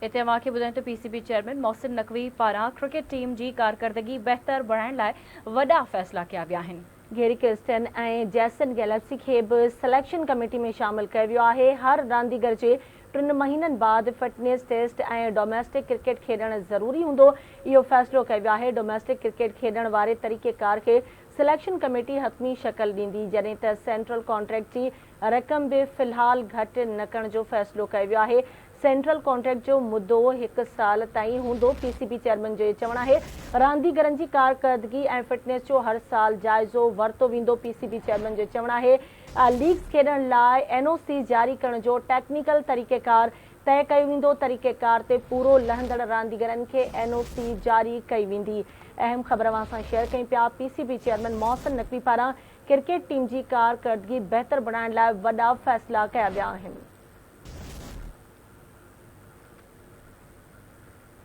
هتي اوهان کي ٻڌايون ته P C B chairman Mohsin Naqvi پاران ڪرڪيٽ ٽيم جي ڪارڪردگي بهتر بڻائڻ لاء وڏا فيصلا ڪيا ويا آهن. گيري ڪرسٽن ۽ جيسن گيلپسي کي به سليڪشن ڪميٽي ۾ شامل ڪيو ويو آهي، هر رانديگر جي ٽن مهينن بعد فٽنيس ٽيسٽ ۽ ڊوميسٽڪ ڪرڪيٽ کيڏڻ ضروري هوندو، اهو فيصلو ڪيو ويو آهي، ڊوميسٽڪ ڪرڪيٽ کيڏڻ واري طريقيڪار کي سليڪشن ڪميٽي حتمي شڪل ڏيندي، جڏهن ته سينٽرل ڪانٽريڪٽ جي رقم به في الحال گهٽ نه ڪرڻ جو فيصلو ڪيو ويو آهي، سينٽرل ڪانٽريڪٽ جو مدو هڪ سال تائين هوندو، پي سي بي چيئرمين جو چوڻ آهي رانديگرن جي ڪارڪردگي ۽ فٽنيس جو هر سال جائزو ورتو ويندو، پي سي بي چيئرمين جو چوڻ آهي ليگز کيڏڻ لاء اين او سي جاري ڪرڻ جو ٽيڪنيڪل طريقيڪار طئي ڪيو ويندو، طريقيڪار تي پورو لهندڙ رانديگرن کي اين او سي جاري ڪئي ويندي. اهم خبر اوهان سان شيئر ڪيون پيا، P C B chairman Mohsin Naqvi پاران ڪرڪيٽ ٽيم جي ڪارڪردگي بهتر بڻائڻ لاء وڏا فيصلا ڪيا ويا آهن.